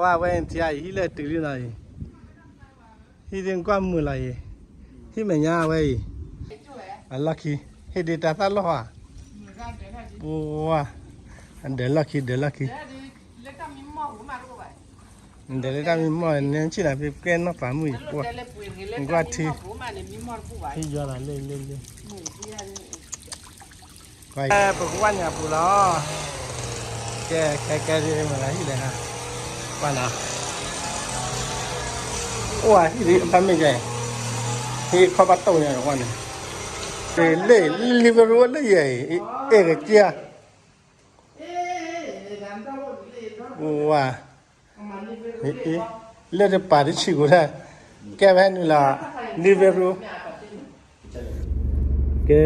ဝဲအံၤထံအံၤ ဟံၣ်လၢတုၤလံနီၤအံၤ, ဟံၣ်ဒ်နကွၢ်မုာ်လီၤအံၤ, ဟံၣ်မဲာ်ညါဝဲအံၤ, အလီၢ်ခံ, ဟ့ၣ်ဒ့တၢ်သၣ်လီၢ်ဧါ, ပှၤ, အဒၢးလီၢ်ခံ ဒၢးလီၢ်ခံ, ဒၢးလၢတၢ်မံမီၢ်န့ၣ် ဆ့ၣ်နၤဖဲကဲနီၢ်ပာ်မုၣ်အံၤပှၢ်, နကွၢ်ထံ, ထံယွၤလီၤလ့လ့လ့ ပကဝဲၢ်န့ၣ်အပူၤလီၤ, ကဲ ကဲ ကဲဒ်မ့ၢ်ဂၤဟံၣ်လဲၣ်, ကွၢ်နီၤ, အိၣ်ဝဲဟံၣ်ဒ်ဖးမ့ၢ်ကဲ, ဟံၣ်ခီဘၣ်တိၢ်ညါကွၢ်န့ၣ်, လ့ လံဝဲရူလၢယဲအံၤ, အဲၣ်ကစၢ်, အိၣ်ဝဲ လၢတပာ်တဆံးကူၣ်တၢ်, ကဲဝဲနုာ်လီၤ, လံဝဲရူ, ကဲ,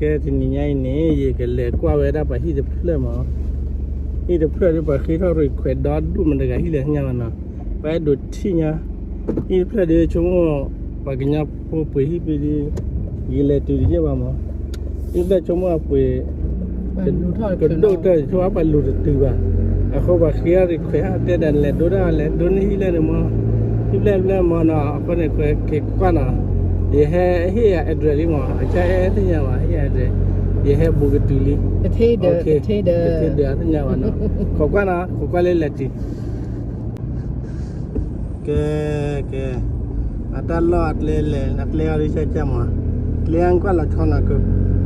ကဲတနံၤညါအံၤန့ၣ် ယကလဲၤကွၢ်ဝဲဒၣ်ပှၤဟံၣ်တဖျၢၣ်မး, ဟံၣ်တဖျၢၣ်ဒ်ပှၤဃ့ထီၣ်ရံၣ်ခွဲးဒီဒူၣ် မတၤတဂၤဟံၣ်လဲၣ်သ့ၣ်ညါဘၣ်နီၤ, ပှၤအဲၣ်ဒိးထံၣ်ညါ, ဟံၣ်တဖျၢၣ်ဒ်ဆိကမိၣ်, ပှၤကညီဖိပှ့ၤဟံၣ်ဖဲဒ်, ယလဲၤတုၤတယဲၢ်ဘၣ်မး, ဟံၣ်တဖျၢၣ်ဆိကမိၣ်အပှ့ၤ ကဒိၣ်တၢ်ဆိပှၤလူၤတတုၤဘၣ်, အဃိပှၤဃ့အီၣ်ရံၣ်ခွဲးဟးတဲဒီးလဲၤဒိတၢ်လဲၤဒိန့ၢ်ဟံၣ်လဲၣ်န့ၣ်မး, ဟံၣ်ဖျၢၣ်ဖျၢၣ်မးနီၤ အဃိန့ၣ် က့ၤကွၢ်နီၤ, ယဟဲဟ့ၣ်ယၤ address လံမး အကစၢ်အဲၣ်သ့ၣ်ညါဘၣ် ဟ့ၣ်ယၤ address, ယဟဲဘူးကတုၤလံ, ကထ့ဒီး ကထ့ဒီး ကထ့ဒီးသ့ၣ်ညါဘၣ်နီၤ, ခိးကွၢ်နီၤ ခိးကွၢ်လၢလဲၤတုၤ ကဲ, ကဲ, အတၢ်လီၢ်အကျဲလဲၣ် အကျဲအီၤဒ်ကၢ်ကၢ်မး, ကျဲအကွၢ်လီၤဆီနီၤက,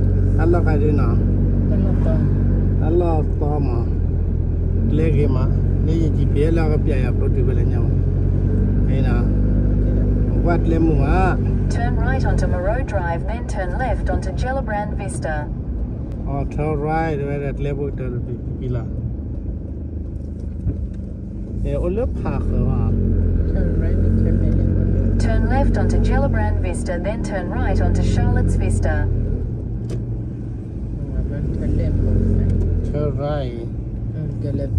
တၢ်လီၢ်ခါဒ်နီၤ, တၢ်လီၢ်သီမး, ကျဲဂ့ၤမး, မ့ၢ်ယ G P S လၢအကပျးယၤဖိတုၤဖဲလဲၣ်ညါမး, ကွၢ်ကျဲမုာ်မး, Turn right onto Moreau Drive, then turn left onto Gellibrand Vista. အီၤ turn right ဝဲဒၣ်ကျဲဖိတၢ်တပံၤပံၤလီၤ အိၣ်လၢဖးဃၢၤဘၣ်, Turn left onto Gellibrand Vista, then turn right onto Charlotte's Vista. Turn right, Turn left,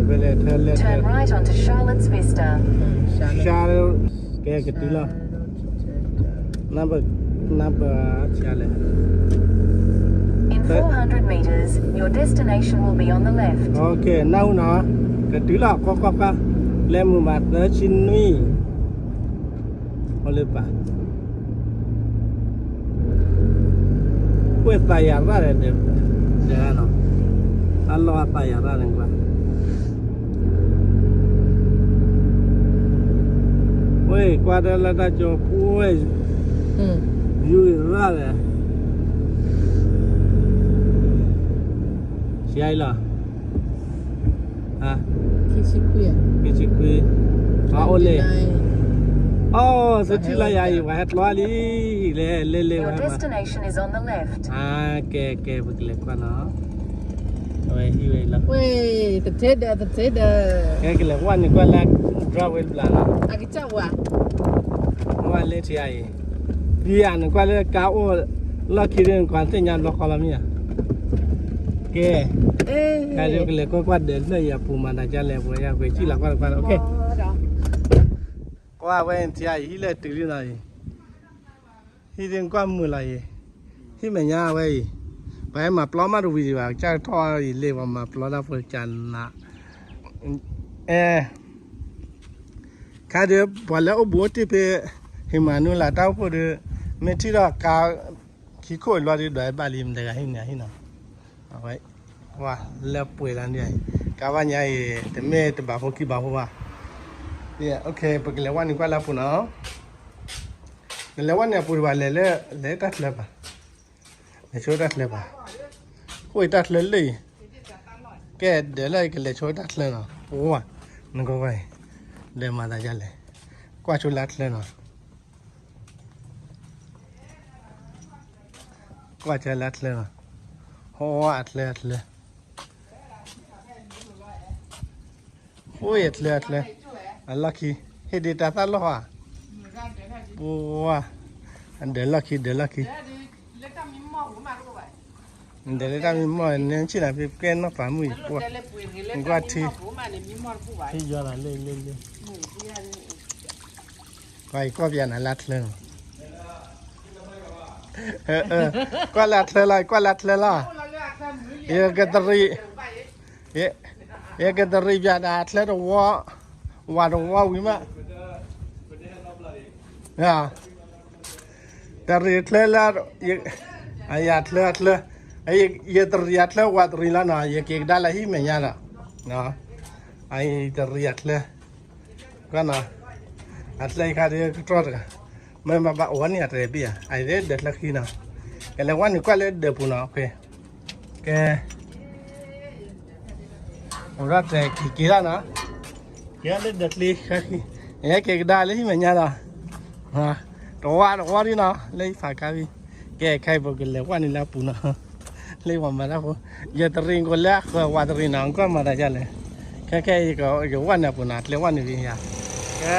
turn left, turn left. Turn right onto Charlotte's Vista. Charlotte, ကဲကတုၤလီၤ နဘၣ် နဘၣ်ဆါလဲၣ် In four hundred meters, your destination will be on the left. နၢ်ဟူနီၤ ကတုၤလီၤ ကွၢ်ကွၢ်ကွၢ် လဲၤမုာ်ဘၣ်သၢဆံနွံ အိၣ်လၢပၢ် ကွၢ်သးယၤရၣ်ဒီး ဒၢးနီၤ အလီၢ်အသးယၤရၣ်န့ၣ်ကွၢ် ဝဲကွၢ်ဒီးလၢတၢ်ကၠိပူၤဝဲ ယူၤရၣ်ဒီး ဆံးအါအံၤလီၤ ခံဆံခွံ အအိၣ်လံ အိၣ် သထံၣ်လၢယၤအံၤ ပှၤဟဲကျီလံ လဲၤလဲၤလဲၤ Your destination is on the left. ကဲကဲ ပကလဲၤကွၢ်နီၤ အဝဲဟံၣ်ဝဲအံၤလီၤ ဝဲ တထဲဒီး တထဲဒီး ကဲကလဲၤကွၢ်န့ၣ်ကွၢ်လၢ drive ဝဲတဘျီလီၤ အကစၢ်ဝဲ ကွၢ်လၢထံအံၤ ဒ်ယၤန့ၣ်ကွၢ်လၢကါအိၣ် လီၢ်ခံဒ်န့ၣ် ကွၢ်သ့ၣ်ညါဘျီဃီလီၤမ့ၢ်ဧါ ကဲ ကဲဒ်ကလဲၤကွၢ်ကွၢ်ဒီးလၢယၤပူၤမၤသးဒ်လဲၣ် ပှၤယၤကွဲးစံၣ်လီၤကွၢ်ကွၢ် ကွၢ်ဝဲထံအံၤ ဟံၣ်လၢတုၤလံနီၤအံၤ ဟံၣ်ဒ်နကွၢ်မုာ်လီၤအံၤ ဟံၣ်မဲာ်ညါဝဲအံၤ ပှၤဟဲမၤပျီမးတဝံၤဒံးဘၣ် ကစၢ်ထီၣ်အံၤလ့ၣ် ပှၤမၤပျီတၢ်ဖိကနး အဲ ခါဒီး ပှၤလၢအိၣ်ဘူးအိၣ်တံၢ်ဖဲ ဟံၣ်မၤနုၤလၢတၢ်အိၣ်ဖှိၣ်ဒီး မ့ၢ်ထံၣ်ထီၣ်ကါ ခံခိၣ်လွါဒီး ဒွးဘၣ်လံ မတဂၤဟံၣ်န့ၣ်ဟံၣ်နီၤ အဝဲ ကွၢ်လၢပှဲၤလၢန့ၣ် ကါဘၣ်ညါအံၤ တမ့ၢ်တဘးဖိခံဘးဖိဘၣ် ပကလဲၤဝဲန့ၣ်ကွၢ်လၢပူၤနီၤ နလဲၤဝဲန့ၣ်အပူၤတဘၣ် လဲၤလၢ လဲၤတၢ်ချၢဘၣ် လဲၤဆိတၢ်ချၢဘၣ် အိၣ်တၢ်ချၢလၢအံၤ ကဲဒၢးလၢကလဲၤဆိတၢ်ချၢနီၤ ပဝဲ နကဝဲ ဒၢးမၤသးဒ်လဲၣ် ကွၢ်ဆိလၢချၢနီၤ ကွၢ်ဆိလၢချၢနီၤ ဟိအချၢအချၢ အိၣ်အချၢအချၢ အလီၢ်ခံ ဟ့ၣ်ဒ့တၢ်သၣ်လီၢ်ဧါ ပဝဲ အဒၢးလီၢ်ခံ ဒၢးလီၢ်ခံ ဒၢးလၢတၢ်မံမီၢ်န့ၣ် ဆ့ၣ်နၤဖဲကဲနီၢ်ပာ်မုၣ်အံၤ ပှၤ ကွၢ်ထံ ထံယွၤလီၤလ့လ့လ့ ကွၢ်အံၤကွၢ်ပျးနၤလၢချၢနီၤ ကွၢ်လၢချၢလီၤ ကွၢ်လၢချၢလီၤ ယကတရံး, ယ, ယကတရံးပၠးဒၣ်အချၢတဝီ, ဝၤတဝီဝံၤမး, တရံးအချၢလၢ, အယၤချၢအချၢ, ယတရံးအချၢဝၤတရံးလီၤနီၤ, ယက့ၤကဒါလၢဟံၣ်မဲာ်ညါဒီး, အတရံးအချၢ, ကွၢ်နီၤ, အချၢအံၤခါဒ်ကတြီတဂၤ, မ့ၢ်မၤဘၣ်အိၣ်ဝဲန့ၣ်အတရံးဘံၣ်ဧါ, အအံၤဒၣ်ဒၢးချၢခံနီၤ, ကလဲၤဝဲန့ၣ်ကွၢ်လၢဒၢးပူၤနီၤ, ကဲ အိၣ်ဒၣ်တက့ၤက့ၤဒၣ်နီၤ, ကဲလၢဒၢးချၢ, က့ၤကဒါလၢဟံၣ်မဲာ်ညါဒီး, တဝါတဝီဒ်နီၤ, လၢဟံၣ်ဖးကါဘံၣ်, ကဲခဲအံၤပကလဲၤဝဲန့ၣ်လၢအပူၤနီၤ, လၢပှၤမၤတၢ်ဖိ, ယတရံးကီးလၢအဃၢၤဝၤတရံးနီၤ, ကွၢ်မၤတၢ်ယလဲၣ်, ခဲခဲအံၤယကဝဲန့ၣ်အပူၤနီၤ, ကျဲဝဲန့ၣ်ဘံၣ်ယၤ, ကဲ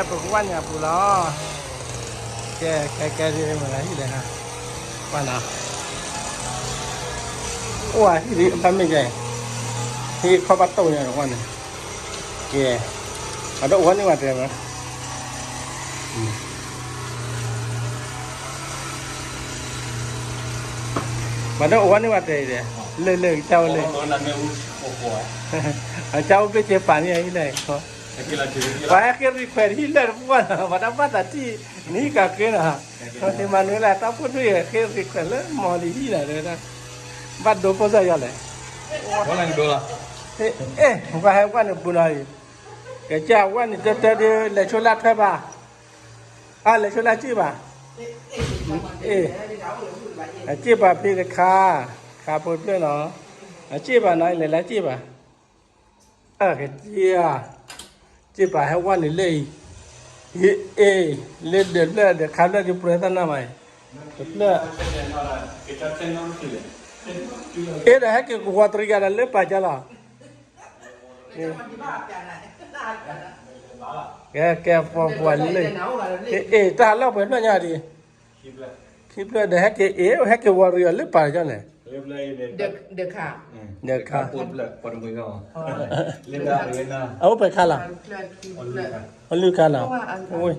ပကဝဲန့ၣ်အပူၤလီၤ, ကဲခဲခဲဒ်မၤတၢ်ဟံၣ်လဲၣ်, ကွၢ်နီၤ အိၣ်ဟံၣ်ဒ်အဖၢမ့ၢ်ကဲ, ဟံၣ်ခီဘၣ်တိၢ်ညါတဝီန့ၣ်, ကဲ, အတအိၣ်ဝဲန့ၣ်ဝဲတဲ, မ့ၢ်တအိၣ်ဝဲန့ၣ်ဝဲတဲအံၤ, လၢလၢကစၢ်ဝဲလၢ, အကစၢ်အိၣ်ဘ့ၣ်ကဲပာ်န့ၢ်အံၤလဲၣ်, ပှၤဟဲက့ၤ request ဟံၣ်လၢတပှၢ်နီၤ, ပှၤတၢ်ဘၣ်သးထံၣ်, နဟံၣ်ကးက့နီၤ, မၤနုၤလဲၣ် တၢ်ဖိဒိၣ်ယဲၢ် ဟဲက့ၤ request လၢမီၢ်လံဟံၣ်နီၤ, ဘၣ်ဒိဖိစၢ်ယီၤလဲၣ်, အဲ, ပှၤဟဲဝဲန့ၣ်ပူၤနီၤအံၤ, ကစၢ်ဝဲန့ၣ်တၢ်တၢ်ဒ်လဲၤဆိလၢထွဲဘၣ်, အလဲၤဆိလၢစ့ၢ်ဘၣ်, အစ့ၢ်ဘၣ်ဖဲတခါ, ခါဖိတဖျၢၣ်နီၤ, အစ့ၢ်ဘၣ်နီၤ လဲၤလၢစ့ၢ်ဘၣ်, အကစၢ်, စ့ၢ်ဘၣ်ဟဲဝဲန့ၣ်လၢအံၤ, အ့, လၢဒၢးဖျၢၣ်ဒၢးခါဖျၢၣ်ဒ်ပှဲၤသၣ်နၢ်မးအံၤ, တဖျၢၣ်, အ့ဒီးဟဲက့ၤကဝီၤတရံးယၤဒီးလၢပာ်ကၢလီၤ ကဲ, ကဲ, ပှၤလၢ, အ့, တၢ်လီၢ်ပှဲၤဖျၢၣ်ညါဒ်, ခံဖျၢၣ်ဒီးဟဲက့ၤအ့, ဟဲက့ၤဝီၤတရံးအီၤလၢပာ်ကၢန့ၣ်, ဒၢးခါ, အအိၣ်ပှဲၤခါလီၤ, အလွံၢ်ခါလီၤ, အိၣ်,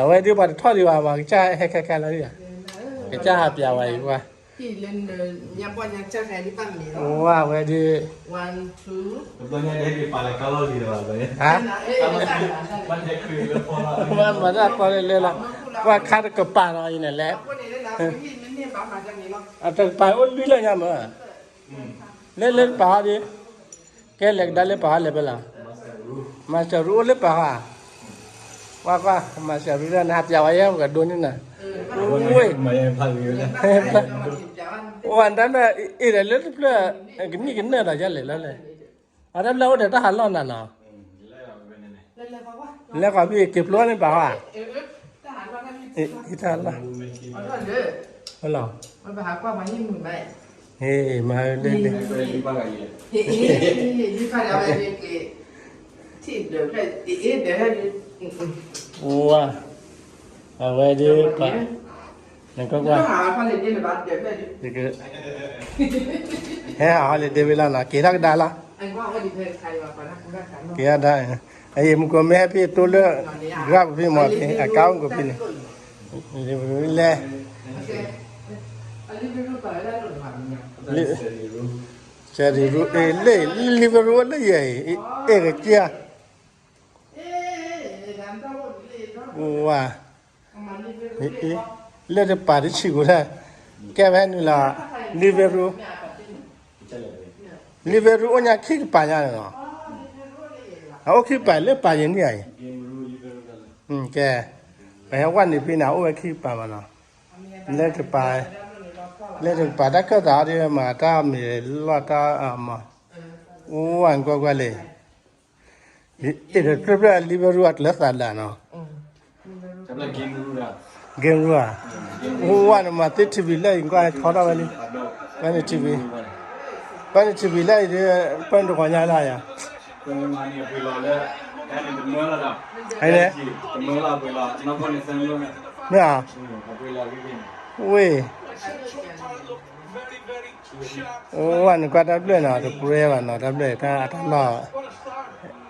အဝဲဒ်ပှၤတထီၣ်ဒံးဘၣ် ပှၤကစၢ်ဟဲခဲခဲလၢာ်, ကစၢ်ဟးပျးဝဲအံၤပှၤ, ဝဲဒ်, မၤတၢ်ကီလၢလၢလီၤ, ပှၤခါတကပၤနီၤအံၤန့ၣ်လဲၣ်, အတကပၤအိၣ်လွံၢ်လၢညါမး, လၢလၢပာ်ဟီဒ်, ကဲလဲၤကဒါလၢပာ်ဟီလဲၤဖဲလဲၣ်, မၤစၢၤရူအိၣ်လၢပာ်ဟီ, ကွၢ်ကွၢ် မၤစၢၤရူဒၣ်နဟးပျးဝဲယဲၢ်ပကဒိးန့ၢ်နၤ, ဝ့ၢ်, အိၣ်ဝဲတၢ်ဖျၢၣ်, အ့ၣ်ဒီးလၢတဖျၢၣ်, ကနံၣ်ကနၢၣ်ဒီးယလဲၣ်လီၤလဲၣ်, အတၢ်ဖျၢၣ်အိၣ်ဒီးတၢ်ဟးလီၢ်နၤနီၤ, လဲၤဃီဖဲက့ၤဖျိန့ၣ်ပာ်ဟီ, တၢ်ဟးလီၢ်, လီၤ, မၤလၢလၢ, ဝါ, အဝဲဒ်ပာ်, နကွၢ်ကွၢ်, ဟဲဟးဟီလံဒ့ဝ့လီၤနီၤ က့ၤထီၣ်ကဒါလီၤ, က့ၤထီၣ်ဒါ, အံၤမူကီၢ်မ့ၢ်ဟဲဖဲအံၤ တိၢ်လၢ, ဂၤပဖဲမ့ၢ်ဖဲ အကါအိၣ်ကဖဲန့ၣ်, လဲၣ် စဲးဒံးရူ, လၢ လံဝဲရူလၢယဲၢ်အံၤ, အဲၣ်ကစၢ်, ဝါ, လၢတပာ်တဆံးကူၣ်လဲၣ်, ကဲဝဲနုာ်လီၤ, လံဝဲရူ, လံဝဲရူအိၣ်ညါခံကပၤညါန့ၣ်လီၤ, အအိၣ်ခံကပၤလၢပာ်ယဲၢ်နံၣ်အံၤ, ကဲ, ပဟဲဝဲန့ၣ်ဖဲန့ၣ် အအိၣ်ဝဲခံကပၤမးနီၤ, လၢတပာ်, လၢတကပၤတၢ်ကၢၣ်သးအီၤဒ်မး တၢ်မ့ၢ်လီၢ်တၢ်မး, အိၣ်ဝဲကွၢ်ကွၢ်လံ အဲၣ်ဒိးဖျၢၣ်ဖျၢၣ်လံဝဲရူအကျၢၤသးလၢ်နီၤ, ဂ့ၢ်ရူဧါ, အိၣ်ဝဲန့ၣ်မးသ့ထံၣ်ဝံၤလၢအံၤ ကွၢ်ထီထီၣ်ဝဲလံ, ကွၢ်န့ၣ်ထံၣ်ဝံၤ, ကွၢ်န့ၣ်ထံၣ်ဝံၤလၢအံၤဒ်, ကွၢ်န့ၣ်တဂီၤညါလၢယၤ, ဟဲန့ၣ်, မ့ၢ်ဧါ, ဝ့ၢ် အိၣ်ဝဲန့ၣ်ကွၢ်တၢ်ဖျၢၣ်နီၤ တပှဲၤဘၣ်နီၤ တၢ်ဖျၢၣ်တၢ်အတၢ်လီၢ်,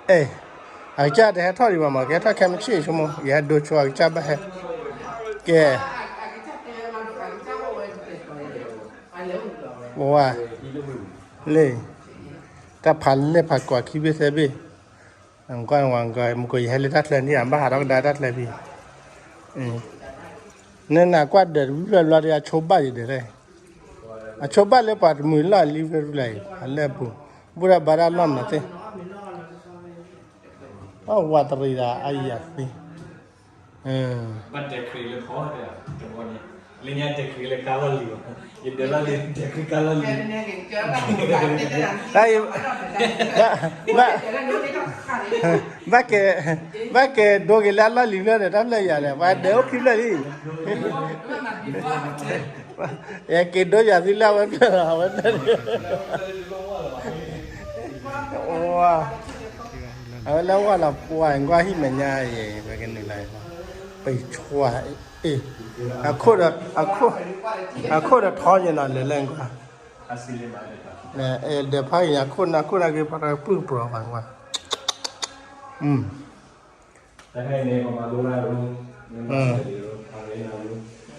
အဲၣ်, အကစၢ်တဟဲထီၣ်ဒံးဘၣ်မး ကဟဲထီၣ်ခဲမုၢ်ဆ့ၣ်ဆိကမိၣ် ယဟဲဒိဆိအကစၢ်ဘၣ်ဟဲ, ကဲ, ပှၤဟဲဝဲန့ၣ်ဖဲန့ၣ် ဝါ, လၢ, တၢ်ဖးလဲၢ်ဖးကွၢ်ခံဘ့ၣ်သၢဘ့ၣ်, ကွၢ်ဝဲကွၢ် မ့ၢ်ကယဟဲလၢတၢ်ချၢန့ၣ် ဘၣ်ဟးထီၣ်ကဒါတၢ်ချၢဖံ, နနကွၢ်ဒၢးတဖျၢၣ်ဘျီဒီး အဆိဘၣ်ယံၤဒၢးလဲၣ်, အဆိဘၣ်လၢပှၤတမုာ်လီၢ်လံဝဲရူလၢ်အံၤ အလၢပူၤ, ဘူၣ်ဒီးဘါတၢ်လီၢ်မနုၤသ့ၣ်, အဝၤတရံးဒီးအယၤသံ ဘၣ်ဒဲးခရံာ်လၢခီ, လၢညါဒဲးခရံာ်လၢကါလီၢ်လံၤ, ယဒၢးလီၢ်လံၤ ဒဲးခရံာ်ကါလီၢ်လံၤ, ဘၣ်, ဘၣ်ကဲ, ဘၣ်ကဲဒိက့ၤလၢအလီၢ်လံၤဖျၢၣ်ဒီး တၢ်ဖျၢၣ်ယၤဒီး ပှၤဒဲးအိၣ်ခံဖျၢၣ်လံ, ယက့ၤဒိယၤသံလၢအဝဲဖျၢၣ်ဒီး အဝဲဖျၢၣ်, အဝဲလၢဝဲလီၤပှၤကွၢ်ဟံၣ်မဲာ်ညါအံၤ ပကနုာ်လီၤ, ပဆှၢ, အခိၣ်ဒီး, အခိၣ်ဒီးထီယဲနီၤ လဲၤလၢကွၢ်, ဒီးဖးအံၤ အခိၣ်နၢ်ခိၣ်နၢ်က့ၤ ပှၤတပုၢ်ကပြီၤပှၤကွၢ်, တ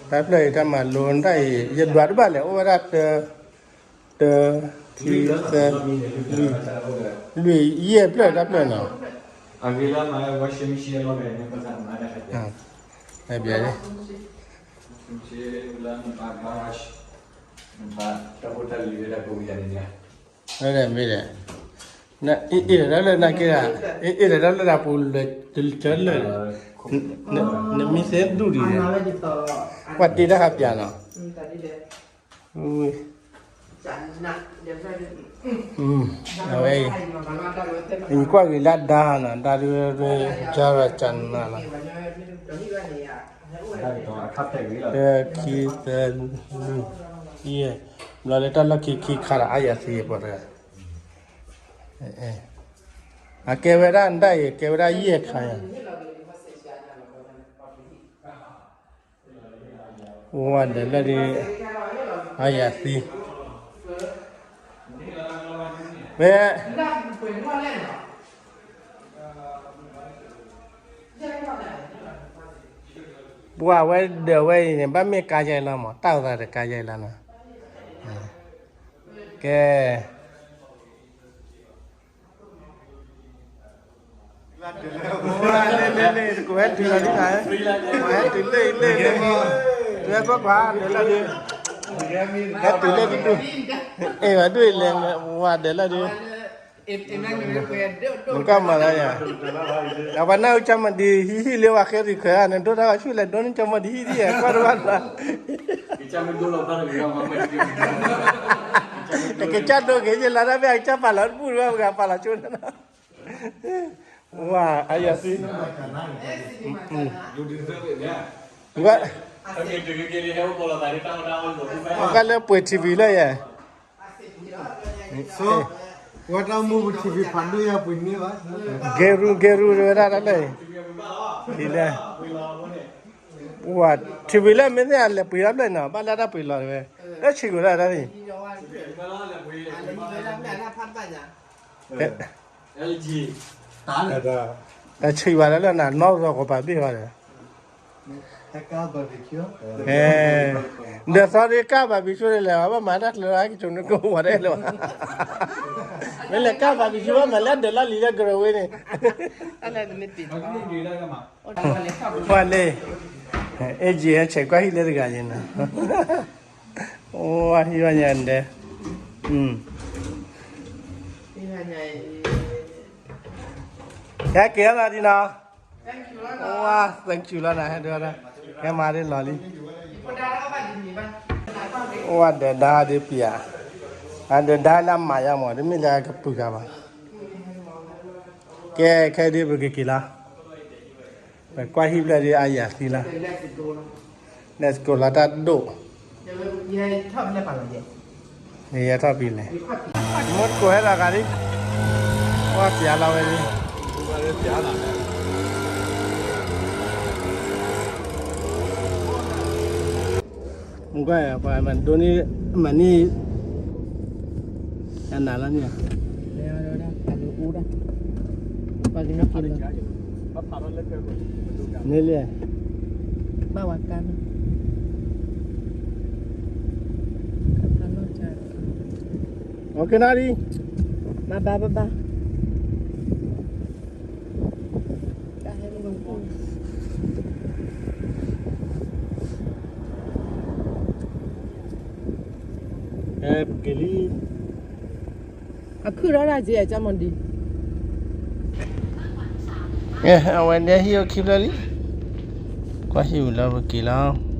ၢ်ဖျၢၣ်အံၤတၢ်မၤလိတၢ်အံၤ ယဒွးတဘၣ်လဲၣ် အိၣ်ဝဲဒၣ်တၢ် တၢ ခံ သၢ လွံၢ်, လွံၢ်ယဲၢ်ဖျၢၣ်တၢ်ဖျၢၣ်နီၤ, အဂ့ၤလၢမၤဝဲရှမံရှဲလီၤ, ဘၣ်, တၢ်ဖိတၢ်လံၤဝဲဒၣ်ပဝံၤယၤန့ၣ်, မ့ၢ်ဒီး, အ့ၣ်ဒီးတၢ်လၢနက့ၤ, အ့ၣ်ဒီးတၢ်လၢတၢ်ပူၤလၢတၢ်လၢ, နမ့ၢ်သ့ဒူၣ်ဒံး, ကွၢ်တ့တၢ်ဟးပၠးနီၤ အဝဲ, ယကွၢ်ဂ့ၤလၢဒါနီၤ ဒါဒုး, ကၠါရကၠနၤလီၤ, တၢ ခံ သၢ လွံၢ်, ယဲၢ်, ဘျီလၢတၢ်လီၢ်ခံခံခါဒီးအါယၤသံပှၤတဂၤ, အကဲဝဲဒၣ်ဒၣ်အံၤ ကဲဝဲဒၣ်ယဲၢ်ခါယၤ ဝဲဒၣ်လၢဒ်, အါယၤသံ, ဝဲ, ပှၤဝဲဒၢးဝဲအံၤန့ၣ် ဘၣ်မ့ၢ်ကါယဲလီၤမး တၢ်အိၣ်သးဒီးကါယဲလီၤနီၤ, ကဲ လ့လ့လ့ ကဟဲတုၤလီၤဒ်နၤ, ကဟဲတုၤလ့လ့လ့, တုၤဟဲကွၢ်ကွၢ်ဒၢးလၢဒုး, ဟဲတုၤလ့ဒုး, အဲၣ်ဝဲဒုးလဲၤဝဲဒၢးလၢဒုး, နကမၤလၢယၤ, အပှၤနၢ်အူကၠၢ်မၤဒံးဟံၣ်ဟံၣ်လၢဝဲဃဲရံၣ်ခွဲးဧါ နဒိတၢ်ဂီၤဆူလဲၤဒိန့ၢ်ကၠၢ်မၤဒံးဟံၣ်ဒံး ကွၢ်တဘၣ်လီၤ တကစၢ်ဒိက့ၤယလါတၢ်ဖဲအကစၢ်ပာ်လီၤတဘူၣ်တဘၣ် ပကပာ်လီၤကၠိနၤ, ဝါ အယၤသံ, ဝဲ, ဝဲလၢပှ့ၤထံဝံၤလၢယဲ, ဝဲတၢ်မူပထံဝံၤဖးဒိၣ်ယၤပှ့ၤန့ၢ်ဘၣ်, ဂဲၤရူၤ ဂဲၤရူၤတဝဲဒၣ်တၢ်လၢ, ဒ်လဲၣ်, ဝါ ထံဝံၤလၢမ့ၢ်သ့ၣ်အလဲၤပှ့ၤတၢ်ဖျၢၣ်နီၤ ဘၣ်လၢတၢ်ပှ့ၤလီၤတဝဲ, လၢဆံးကိးဒၣ်တၢ်န့ၣ် တၢ်ဆံးဝဲဒၣ်လၢနၤ နီၢ်စီၤကပၤဘ့ၣ်ဝဲဒီး, ဒီးသီဒ်ကၢ်ဘၣ်ဘံၣ်ဆိန့ၣ်လဲၣ် ဘၣ်မၤတၢ်ကျၢၤလီၤ ဟဲက့ၤဆိနကဝီၤဒဲးလၢၤဘၣ်, မ့ၢ်လဲၤကၢ်ဘၣ်ဘံၣ်ဆိ ဘၣ်မၤလၢဒၢးလီၢ်လံၤလၢကရဝ့န့ၣ်, ပှၤလ့, အဲၣ်ကၠံဟဲဆဲးကွၢ်ဟံၣ်လၢတဂၤယဲနီၤ, အိၣ်ဟံၣ်ဘၣ်ညါဒဲး, ဟဲက့ၤလီၤဒ်နီၤ, အိၣ် thank you လီၤနၤ ဟဲဒၢး, ဟဲမၤဒ်လီၤလံ, အိၣ်ဝဲဒၢးဒါဒ်ပျး, အဒၢးဒါလၢအမၤယါမး တမ့ၢ်လၢအကပုာ်တၢ်ဘၣ်, ကဲ ခဲဒ်ပကက့ၤလီၤ, ပကွၢ်ဟံၣ်ဖျၢၣ်ဒ်အါယၤသံလီၤ, let's go လီၤတၢ်ဒိၣ်, ယဲထီၣ်ဖံးလဲၣ်, မ့ၢ်တကိးဟဲလီၤဂၤလံ, ကွၢ်ပျးလီၤဝဲလံ မကွၢ်ပှၤမၤဒိန့ၢ်, မၤန့ၢ်, အနၤလီၤန့ၣ်, ပှၤကဟဲက့ၤလီၤ, န့ၣ်လံ, ဘၣ်ဝဲကါန့ၣ်, ကါဖးလီၤကါ ကနၣ်လံ, မၤဘၣ်ဘၣ်ဘၣ်, ပက့ၤလံ, အခုၣ်ထီၣ်တၢ်က့ၤအကၠီမီၤဒံး, အဝဲန့ၣ်ဟံၣ်အိၣ်ခံဖျၢၣ်လံ, ကွၢ်ဟံၣ်ဝံၤလီၤပက့ၤလီၤ.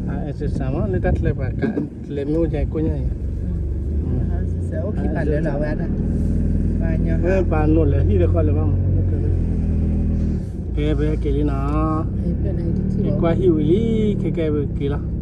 အဲၣ်စစၢ်မ့ၢ်လၢတၢ်ချၢပှၤကလဲၤမ့ၢ်အိၣ်ယၤကိၣ်ညါအံၤ, ပှၤနိးလဲၤဟံၣ်တခီလၢၤဘၣ်မး, ကဲပက့ၤလံနီၤ, က့ၤကွၢ်ဟံၣ်ဝံၤလံ, ခဲကဲပက့ၤလီၤ.